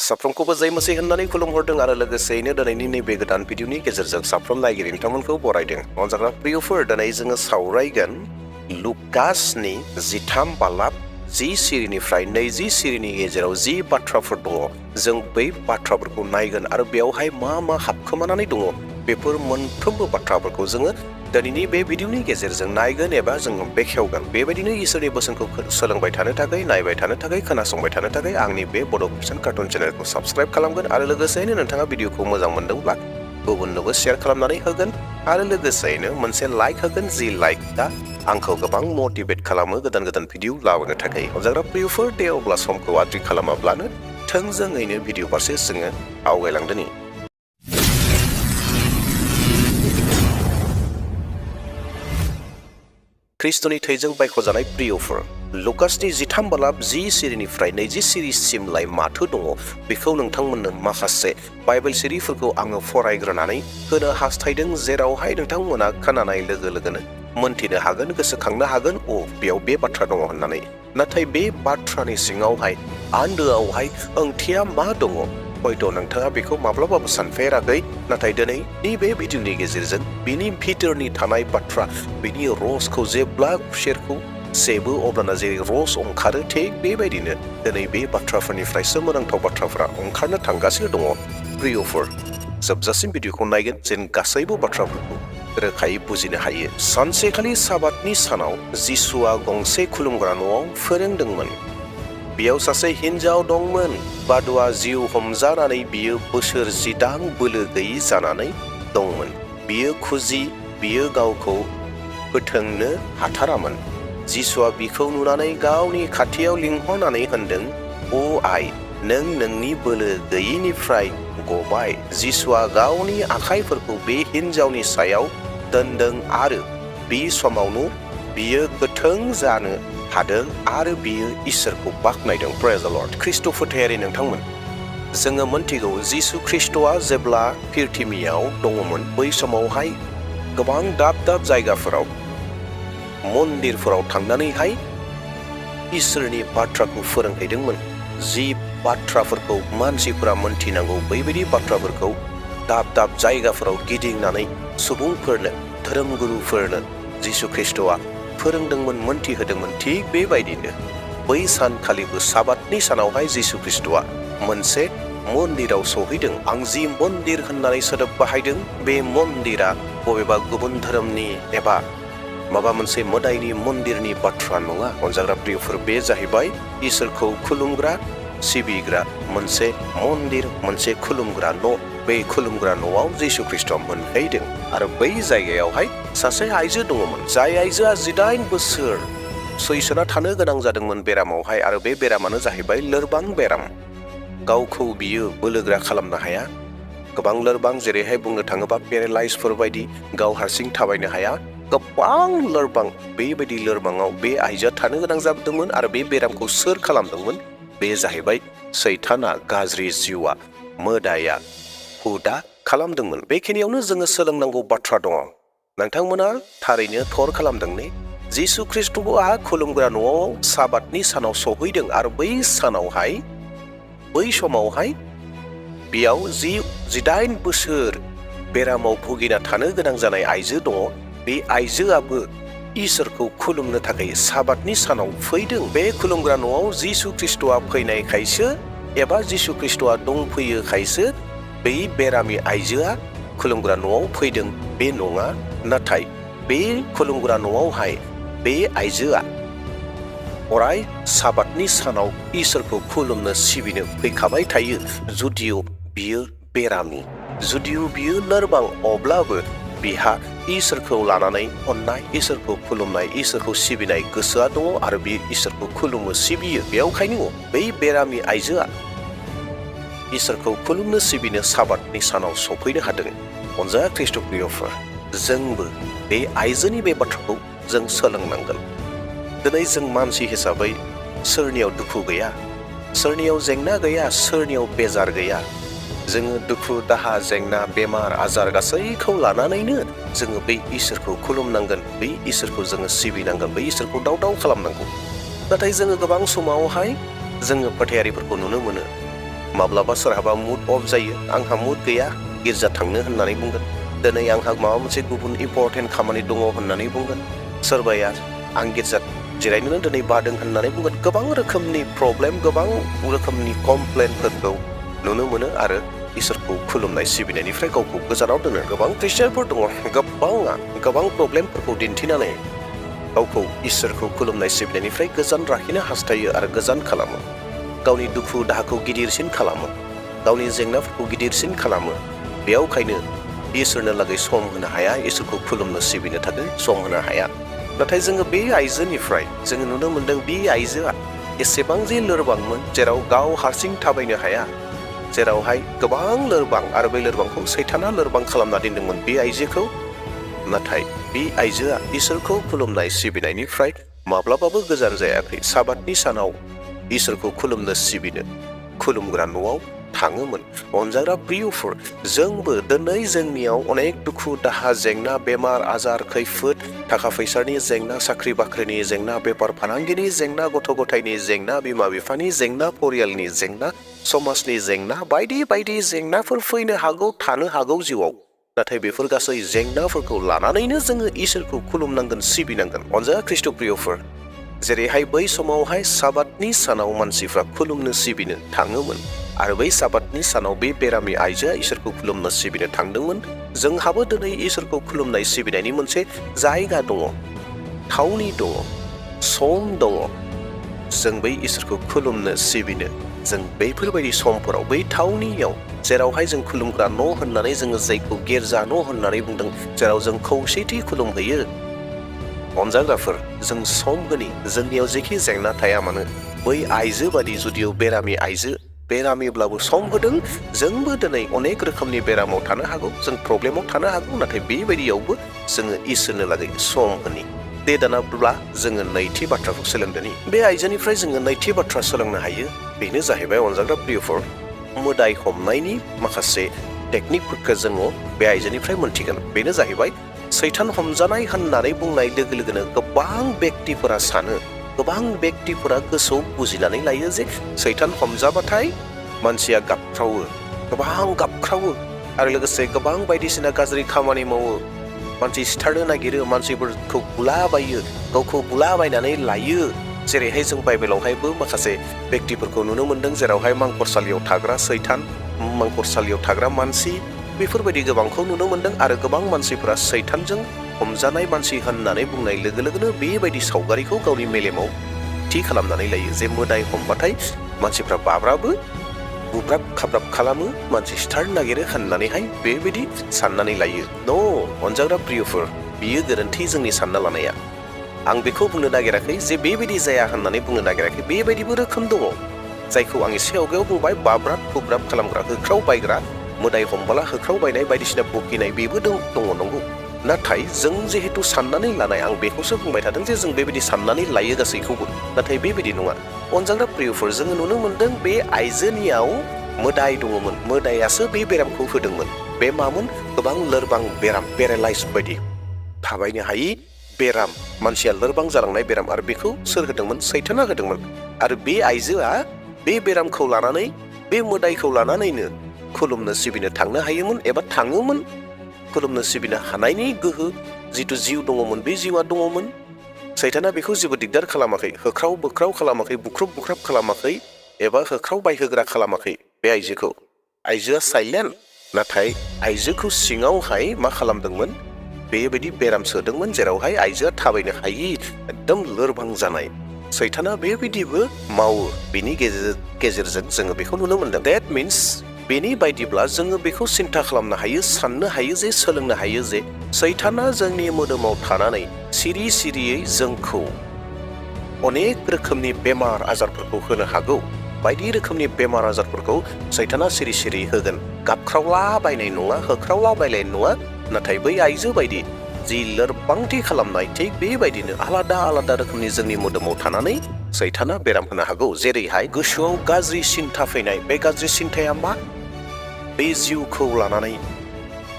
साफ्रोमखौबो जय मसीह होननानै खुलुमहरदों आरो लोगोसेयैनो दिनैनि नैबे गोदान भिडिअनि गेजेरजों साफ्रोम नायगिरि नोंथांमोनखौ बरायदों। अनजाग्रा प्रियफोर, दिनै जोङो सावरायगोन लुकासनि 13 बालाब 10 सिरिनिफ्राय 20 सिरिनि गेजेराव जि बाथ्राफोर दङ। जों बै बाथ्राफोरखौ नायगोन आरो बेवहाय मा मा हाबखोमानानै दङ बेफोर मोनफ्रोमबो बाथ्राफोरखौ जोङो दिनैनि बे भिडिअनि गेजेरजों नायगोन एबा जोङो बेखेवगोन। बेबायदिनो इसोरनि बोसोनखौ सोलोंबाय थानो थाखाय, नायबाय थानो थाखाय, खोनासंबाय थानो थाखाय आंनि बे बड' क्रिस्टियान कार्टुन चेनेलखौ साबस्क्राइब खालामगोन आरो लोगोसेयैनो नोंथाङा भिडिअखौ मोजां मोनदोंब्ला गुबुननोबो शेयार खालामनानै होगोन आरो लोगोसेयैनो मोनसे लाइक होगोन। जि लाइकआ आंखौ गोबां मटिभेट खालामो गोदान गोदान भिडिअ लाबोनो थाखाय। अनजाग्रा प्रियफोर, दे अब्ला समखौ आद्रि खालामाब्लानो थोंजोङैनो भिडिअ फारसे जोङो आवगायलांदोनि। ख्रिस्ट'नि थैजों बायख'जानाय प्रियफोर, लुकासनि 13 बालाब 10 सिरिनिफ्राय 20 सिरिसिमलाय माथो दङ बेखौ नोंथांमोननो माखासे बाइबेल सिरिफोरखौ आङो फरायग्रोनानै होनो हास्थायदों, जेरावहाय नोंथांमोना खोनानाय लोगो लोगोनो मोनथिनो हागोन, गोसोखांनो हागोन, बेयाव बे बाथ्रा दङ होननानै। नाथाय बे बाथ्रानि सिङावहाय आन्दोआवहाय ओंथिया मा दङ हयथ' नोंथाङा बेखौ माब्लाबाबो सानफेराखै। नाथाय दिनैनि बे भिडिअनि गेजेरजों बिनि भितरनि थानाय बाथ्रा, बिनि रसखौ जेब्ला खुसेरखौ सेबो अब्लाना जेरै रस ओंखारो, थिग बेबायदिनो दिनै बे बाथ्राफोरनिफ्राय सोमोनांथाव बाथ्राफोरा ओंखारनो थांगासिनो दङ। प्रियफोर, जोबजासिम भिडिअखौ नायगोन जेन गासैबो बाथ्राफोरखौ रोखायै बुजिनो हायो। सानसेखालि साबातनि सानाव जिसुआ गंसे खुलुमग्रा न'आव फोरोंदोंमोन। बेयाव सासे हिनजाव दंमोन। बादुआ जिउ हमजानानै बियो बोसोर 10 बोलो गैयि जानानै दंमोन। बियो गावखौ फोथोंनो हाथारामोन। जिसुआ बिखौ नुनानै गावनि खाथियाव लिंहरनानै होनदों, "अ आइ, नों नोंनि बोलो गैयिनिफ्राय गबाय।" जिसुआ गावनि आखाइफोरखौ बे हिनजावनि सायाव दोनदों आरो बे समावनो बियो गोथों जानो हादों आरो बियो इसोरखौ बाख्नायदों। प्रेज द लर्ड। ख्रिस्ट' फोथायारि नोंथांमोन, जोङो मोनथिगौ जिसु ख्रिस्ट'आ जेब्ला पृथिबियाव दङमोन बै समावहाय गोबां दाब दाब जायगाफोराव मन्दिरफोराव थांनानैहाय इसोरनि बाथ्राखौ फोरोंहैदोंमोन। जि बाथ्राफोरखौ मानसिफोरा मोनथिनांगौ बैबायदि बाथ्राफोरखौ दाब दाब जायगाफोराव गिदिंनानै सुबुंफोरनो, धोरोमगुरुफोरनो जिसु ख्रिस्ट'आ फोरोंदोंमोन, मोनथिहोदोंमोन। थिग बेबायदिनो बै सानखालिबो साबातनि सानावहाय जिसु ख्रिस्ट'आ मोनसे मन्दिराव सहैदों। आं जि मन्दिर होननानै सोदोब बाहायदों बे मन्दिरा बबेबा गुबुन धोरोमनि एबा माबा मोनसे मोदायनि मन्दिरनि बाथ्रा नङा। अनजाग्रा प्रियफोर, बे जाहैबाय इसोरखौ खुलुमग्रा, सिबिग्रा मोनसे मन्दिर, मोनसे खुलुमग्रा न'। बे खुलुमग्रा न'आव जिसु ख्रिस्ट'आ मोनहैदों आरो बै जायगायावहाय सासे आइजो दङमोन। जाय आइजोआ 18 बोसोर सैसोना थानो गोनां जादोंमोन बेरामावहाय, आरो बे बेरामानो जाहैबाय लोरबां बेराम। गावखौ बियो बोलोग्रा खालामनो हाया, गोबां लोरबां, जेरैहाय बुंनो थाङोबा पेरालाइजफोर बायदि गाव हारसिं थाबायनो हाया, गोबां लोरबां। बेबायदि लोरबाङाव बे आइजोआ थानो गोनां जादोंमोन आरो बे बेरामखौ सोर खालामदोंमोन? बे जाहैबाय सैताना, गाज्रि जिउआ, मोदाया हुदा खालामदोंमोन। बेखिनियावनो जोङो सोलोंनांगौ बाथ्रा दङ। नोंथांमोना थारैनो थर खालामदों ने? जिसु ख्रिस्ट'आ खुलुमग्रा न'आव साबातनि सानाव सहैदों आरो बै समावहाय बेयाव 18 बोसोर बेरामाव भुगिना थानो गोनां जानाय आइजो दङ। बे आइजोआबो इसोरखौ खुलुमनो थाखाय साबातनि सानाव फैदों। बे खुलुमग्रा न'आव जिसु ख्रिस्ट'आ फैनायखायसो एबा जिसु ख्रिस्ट'आ दंफैयोखायसो बै बेरामि आइजोआ खुलुमग्रा न'आव फैदों बे नङा। नाथाय बे खुलुमग्रा न'आवहाय बे आइजोआ अराय साबातनि सानाव इसोरखौ खुलुमनो सिबिनो फैखाबाय थायो। जुदिअ बियो बेरामि, जुदिअ बियो लोरबां, अब्लाबो बिहा इसोरखौ लानानै अननाय, इसोरखौ खुलुमनाय, इसोरखौ सिबिनाय गोसोआ दङ आरो बे इसोरखौ खुलुमो, सिबियो। बेयावखायनो बै बेरामि आइजोआ इसोरखौ खुलुमनो सिबिनो साबातनि सानाव सफैनो हादों। अनजाया ख्रिस्ट' प्रियफोर, जोंबो बे आइजोनि बे बाथ्राखौ जों सोलोंनांगोन। दिनै जों मानसि हिसाबै सोरनियाव दुखु गैया, सोरनियाव जेंना गैया, सोरनियाव बेजार गैया। जोङो दुखु दाहा, जेंना, बेमार आजार गासैखौ लानानैनो जोङो बै इसोरखौ खुलुमनांगोन, बै इसोरखौ जोङो सिबिनांगोन, बै इसोरखौ दाव खालामनांगौ। नाथाय जोङो गोबां समावहाय जोङो फोथायारिफोरखौ नुनो मोनो माब्लाबा सोरहाबा मुड अफ जायो, आंहा मुड गैया गिर्जा थांनो होननानै बुंगोन। दिनै आंहा माबा मोनसे गुबुन इम्परटेन्ट खामानि दङ होननानै बुंगोन। सोरबाया आं गिर्जा जिरायनो दिनै बादों होननानै बुंगोन। गोबां रोखोमनि प्रब्लेम, गोबां रोखोमनि कमप्लेनफोरखौ नुनो मोनो आरो इसोरखौ खुलुमनाय सिबिनायनिफ्राय गावखौ गोजानाव दोनो। गोबां ख्रिस्टियानफोर दङ, गोबां प्रब्लेमफोरखौ दिन्थिनानै गावखौ इसोरखौ खुलुमनाय सिबिनायनिफ्राय गोजान लाखिनो हास्थायो आरो गोजान खालामो। गावनि दुखु दाहाखौ गिदिरसिन खालामो, गावनि जेंनाफोरखौ गिदिरसिन खालामो। बेयावखायनो इसोरनो लागै सम होनो हाया, इसोरखौ खुलुमनो सिबिनो थाखाय सम होनो हाया। नाथाय जोङो बे आइजोनिफ्राय जोङो नुनो मोन्दों बे आइजोआ एसेबां जे लोरबांमोन, जेराव गाव हारसिं थाबायनो हाया, जेरावहाय गोबां लोरबां आरो बे लोरबांखौ सैताना लोरबां खालामना दोनदोंमोन बे आइजोखौ। नाथाय बे आइजोआ इसोरखौ खुलुमनाय सिबिनायनिफ्राय माब्लाबाबो गोजान जायाखै। साबातनि सानाव इसोरखौ खुलुमनो सिबिनो खुलुमग्रा न'आव थाङोमोन। अनजाग्रा प्रियफोर, जोंबो दिनै जोंनियाव अनेक दुखु दाहा, जेंना, बेमार आजार, खैफोद, थाखा फैसानि जेंना, साख्रि बाख्रिनि जेंना, बेफार फालांगिनि जेंना, गथ' गथायनि जेंना, बिमा बिफानि जेंना, परियालनि जेंना, समाजनि जेंना, बायदि बायदि जेंनाफोर फैनो हागौ, थानो हागौ जिउआव। नाथाय बेफोर गासै जेंनाफोरखौ लानानैनो जोङो इसोरखौ खुलुमनांगोन, सिबिनांगोन। अनजाग्रा ख्रिस्ट' प्रियफोर, जेरैहाय बै समावहाय साबातनि सानाव मानसिफ्रा खुलुमनो सिबिनो थाङोमोन आरो बै साबातनि सानाव बे बेरामि आइजोआ इसोरखौ खुलुमनो सिबिनो थांदोंमोन। जोंहाबो दिनै इसोरखौ खुलुमनाय सिबिनायनि मोनसे जायगा दङ, थावनि दङ, सम दङ। जों बै इसोरखौ खुलुमनो सिबिनो जों बैफोरबायदि समफोराव बै थावनियाव, जेरावहाय जों खुलुमग्रा न' होननानै जोङो जायखौ गिर्जा न' होननानै बुंदों, जेराव जों खौसेथि खुलुमहैयो। अनजाग्राफोर, जों सम होनि, जोंनियाव जेखि जेंना थाया मानो, बै आइजो बादि जुदियाव बेरामि आइजो, बेरामिब्लाबो सम होदों। जोंबो दिनै अनेक रोखोमनि बेरामाव थानो हागौ, जों प्रब्लेमाव थानो हागौ, नाथाय बेबायदियावबो जोङो इसोरनो लागै सम होनि। दे दानाब्ला जोङो नैथि बाथ्राखौ सोलोंदोनि। बे आइजोनिफ्राय जोङो नैथि बाथ्रा सोलोंनो हायो, बेनो जाहैबाय अनजाग्रा प्रियफोर, मोदाय हमनायनि माखासे टेकनिकफोरखौ जोङो बे आइजोनिफ्राय मोनथिगोन। बेनो जाहैबाय सैतान हमजानाय होननानै बुंनाय लोगो लोगोनो गोबां बेक्तिफोरा सानो, गोबां बेक्तिफोरा गोसोआव बुजिनानै लायो जे सैतान हमजाबाथाय मानसिया गाबख्रावो, गोबां गाबख्रावो आरो लोगोसे गोबां बायदिसिना गाज्रि खामानि मावो, मानसि सिथारनो नागिरो, मानसिफोरखौ बुलाबायो, गावखौ बुलाबायनानै लायो। जेरैहाय जों बाइबेलावहायबो माखासे बेक्तिफोरखौ नुनो मोन्दों, जेरावहाय मांखरसालियाव थाग्रा सैतान, मांखरसालियाव थाग्रा मानसि, बेफोरबायदि गोबांखौ नुनो मोन्दों। आरो गोबां मानसिफोरा सैतानजों हमजानाय मानसि होननानै बुंनाय लोगो लोगोनो बेबायदि सावगारिखौ गावनि मेलेमाव थि खालामनानै लायो जे मोदाय हमबाथाय मानसिफ्रा बाब्राबो, बुब्राब खाब्राब खालामो, मानसि सिथारनो नागिरो होननानैहाय बेबायदि साननानै लायो। न' अनजाग्रा प्रियफोर, बियो गोरोन्थि जोंनि सानना लानाया। आं बेखौ बुंनो नागिराखै जे बेबायदि जाया होननानै बुंनो नागिराखै, बेबायदिबो रोखोम दङ, जायखौ आं एसे आवगायाव बुंबाय, बाब्राब बुब्राब खालामग्रा, होख्राव बायग्रा, मोदाय हमबोला होख्राव बायनाय, बायदिसिना बकिनाय, बेबो दङ नंगौ। नाथाय जों जिहेतु साननानै लानाय, आं बेखौसो बुंबाय थादों जे जों बेबायदि साननानै लायो गासैखौबो, नाथाय बेबायदि नङा। अनजाग्रा प्रियफोर, जोङो नुनो मोन्दों बे आइजोनियाव मोदाय दङमोन, मोदायासो बे बेरामखौ होदोंमोन। बे मामोन? गोबां लोरबां बेराम, पेरालाइज बायदि, थाबायनो हायि बेराम, मानसिया लोरबां जालांनाय बेराम। आरो बेखौ सोर होदोंमोन? सैताना होदोंमोन। आरो बे आइजोआ बे बेरामखौ लानानै, बे मोदायखौ लानानैनो खुलुमनो सिबिनो थांनो हायोमोन एबा थाङोमोन। खुलुमनो सिबिनो हानायनि गोहो जिथु जिउ दङमोन, बे जिउआ दङमोन। सैताना बेखौ जेबो दिगदार खालामाखै, होख्राव बोख्राव खालामाखै, बुख्रुब बुख्राब खालामाखै एबा होख्राव बायहोग्रा खालामाखै बे आइजोखौ। आइजोआ साइलेन्ट, नाथाय आइजोखौ सिङावहाय मा खालामदोंमोन? बेबायदि बेराम सोदोंमोन जेरावहाय आइजोआ थाबायनो हायि, एकदम लोरबां जानाय। सैताना बेबायदिबो मावो, बेनि गेजेरजों जोङो बेखौ नुनो मोनदों। देट मिन्स, बेनि बायदिब्ला जोङो बेखौ सिन्था खालामनो हायो, साननो हायो जे, सोलोंनो हायो जे सैताना जोंनि मोदोमाव थानानै सिरि सिरियै जोंखौ अनेक रोखोमनि बेमार आजारफोरखौ होनो हागौ। बायदि रोखोमनि बेमार आजारफोरखौ सैताना सिरि सिरि होगोन। गाबख्रावलाबायनाय नङा, होख्रावलाबायनाय नङा, नाथाय बै आइजो बायदि जि लोरबांथि खालामनाय, थिग बेबायदिनो आलादा आलादा रोखोमनि जोंनि मोदोमाव थानानै सैताना बेराम होनो हागौ। जेरैहाय गोसोआव गाज्रि सिन्था फैनाय, बे गाज्रि सिन्थाया मा? बे जिउखौ लानानै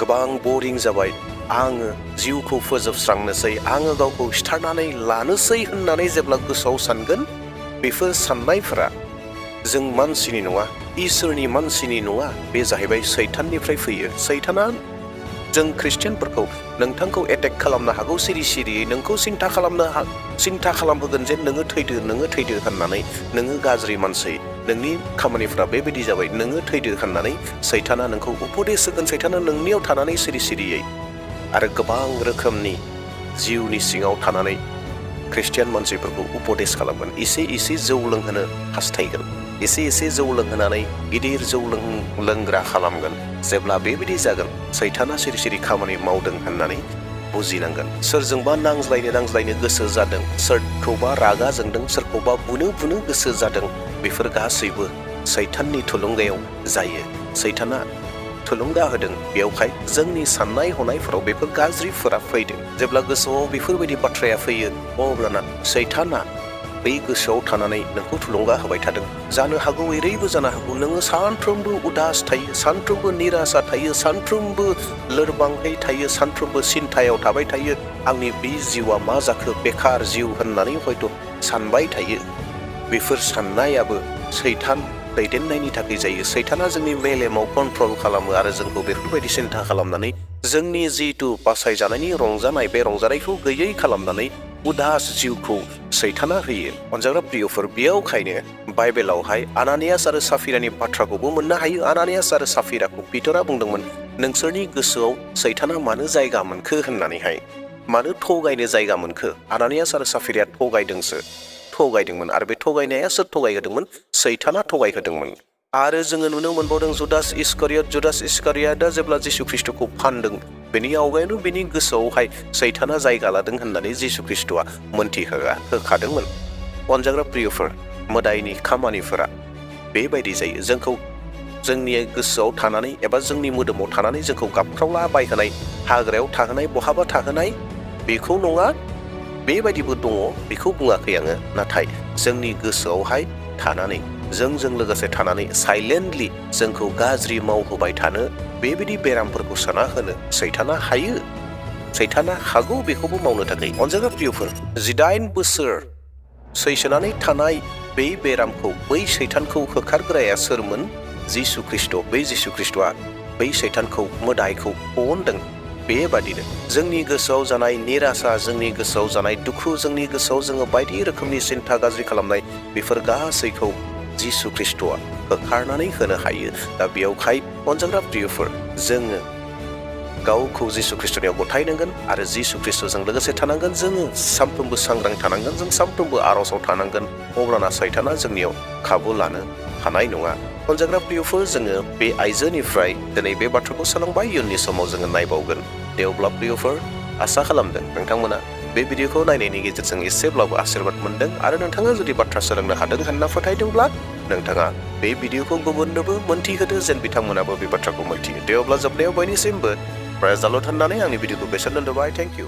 गोबां बरिं जाबाय, आङो जिउखौ फोजोबस्रांनोसै, आङो गावखौ सिथारनानै लानोसै होननानै जेब्ला गोसोआव सानगोन, बेफोर साननायफोरा जों मानसिनि नङा, इसोरनि मानसिनि नङा, बे जाहैबाय सैताननिफ्राय फैयो। सैताना जों ख्रिस्टियानफोरखौ नोंथांखौ एटेक खालामनो हागौ सिरि सिरियै, नोंखौ सिन्था खालामहोगोन जे नोङो थैदो होननानै, नोङो गाज्रि मानसि, नोंनि खामानिफ्रा बेबायदि जाबाय, नोङो थैदो होननानै सैताना नोंखौ उपदेश होगोन। सैताना नोंनियाव थानानै सिरि सिरियै आरो गोबां रोखोमनि जिउनि सिङाव थानानै ख्रिस्टियान मानसिफोरखौ उपदेश खालामगोन, एसे जौ लोंहोनो हास्थायगोन, एसे जौ लोंहोनानै गिदिर जौ लोंग्रा खालामगोन। जेब्ला बेबायदि जागोन, सैताना सिरि सिरि खामानि मावदों होननानै बुजिनांगोन। सोरजोंबा नांज्लायनो गोसो जादों, सोरखौबा रागा जोंदों, सोरखौबा बुनो गोसो जादों, बेफोर गासैबो सैताननि थुलुंगायाव जायो। सैताना थुलुंगा होदों, बेयावहाय जोंनि साननाय हनायफोराव बेफोर गाज्रिफोरा फैदों। जेब्ला गोसोआव बेफोरबायदि बाथ्राया फैयो, अब्लाना सैताना बै गोसोआव थानानै नोंखौ थुलुंगा होबाय थादों। जानो हागौ, एरैबो जानो हागौ, नोङो सानफ्रोमबो उदास थायो, सानफ्रोमबो निरासा थायो, सानफ्रोमबो लोरबाङै थायो, सानफ्रोमबो सिन्थायाव थाबाय थायो। आंनि बे जिउआ मा जाखो, बेखार जिउ होननानै हयथ' सानबाय थायो। बेफोर साननायाबो सैतान दैदेननायनि थाखाय जायो। सैताना जोंनि मेलेमाव कन्ट्रल खालामो आरो जोंखौ बेफोरबायदि सिन्था खालामनानै जोंनि जिथु बासायजानायनि रंजानाय, बे रंजानायखौ गैयै खालामनानै उदास जिउखौ सैताना होयो। अनजाग्रा प्रियफोर, बेयावखायनो बाइबेलावहाय आनानियास आरो साफिरानि बाथ्राखौबो मोननो हायो। आनानियास आरो साफिराखौ पितरा बुंदोंमोन, नोंसोरनि गोसोआव सैताना मानो जायगा मोनखो होननानैहाय, मानो थगायनो जायगा मोनखो? आनानियास आरो साफिराया थगायदोंमोन आरो बे थगायनाया सोर थगायहोदोंमोन? सैताना थगायहोदोंमोन। आरो जोङो नुनो मोनबावदों जुदास इस्कारियातआ जेब्ला जिसु ख्रिस्ट'खौ फानदों, बेनि आवगायनो बेनि गोसोआवहाय सैताना जायगा लादों होननानै जिसु ख्रिस्ट'आ होखादोंमोन। अनजाग्रा प्रियफोर, मोदायनि खामानिफोरा बेबायदि जायो। जोंखौ जोंनि गोसोआव थानानै एबा जोंनि मोदोमाव थानानै जोंखौ गाबख्रावला बायहोनाय, हाग्रायाव थाहोनाय, बहाबा थाहोनाय, बेखौ नङा, बेबायदिबो दङ, बेखौ बुङाखै आङो। नाथाय जोंनि गोसोआवहाय थानानै, जोंजों लोगोसे थानानै साइलेन्टलि जोंखौ गाज्रि मावहोबाय थानो, बेबायदि बेरामफोरखौ सोना होनो सैताना हायो। सैताना हागौ बेखौबो मावनो थाखाय। अनजाग्रा प्रियफोर, 18 बोसोर सैसोनानै थानाय बै बेरामखौ, बै सैतानखौ होखारग्राया सोरमोन? जिसु ख्रिस्ट'। बै जिसु ख्रिस्ट'आ बै सैतानखौ, मोदायखौ अनदों। बेबादिनो जोंनि गोसोआव जानाय निरासा, जोंनि गोसोआव जानाय दुखु, जोंनि गोसोआव जोङो बायदि रोखोमनि सिन्था गाज्रि खालामनाय, बेफोर गासैखौ जिसु ख्रिस्ट'आ होखारनानै होनो हायो। दा बेयावहाय अनजाग्रा प्रियफोर, जोङो गावखौ जिसु ख्रिस्ट'नियाव गथायनांगोन आरो जिसु ख्रिस्ट'जों लोगोसे थानांगोन। जोङो सानफ्रोमबो सांग्रां थानांगोन, जों सानफ्रोमबो आर'जाव थानांगोन। अब्लाना सैताना जोंनियाव खाबु लानो हानाय नङा। अनजाग्रा प्रियफोर, जोङो बे आइजोनिफ्राय दिनै बे बाथ्राखौ सोलोंबाय, इयुननि समाव जोङो नायबावगोन। दे अब्ला प्रियफोर, आसा खालामदों नोंथांमोना बे भिडिअखौ नायनायनि गेजेरजों एसेब्लाबो आशीर्बाद मोनदों आरो नोंथाङा जुदि बाथ्रा सोलोंनो हादों होनना फोथायदोंब्ला नोंथाङा बे भिडिअखौ गुबुननोबो मोनथिहोदो, जेन बिथांमोनाबो बे बाथ्राखौ मोनथियो। दे अब्ला जोबनायाव बयनिसिमबो प्रेज द लर्ड होननानै आंनि भिडिअखौ बेसेन दोनबाय। Thank you.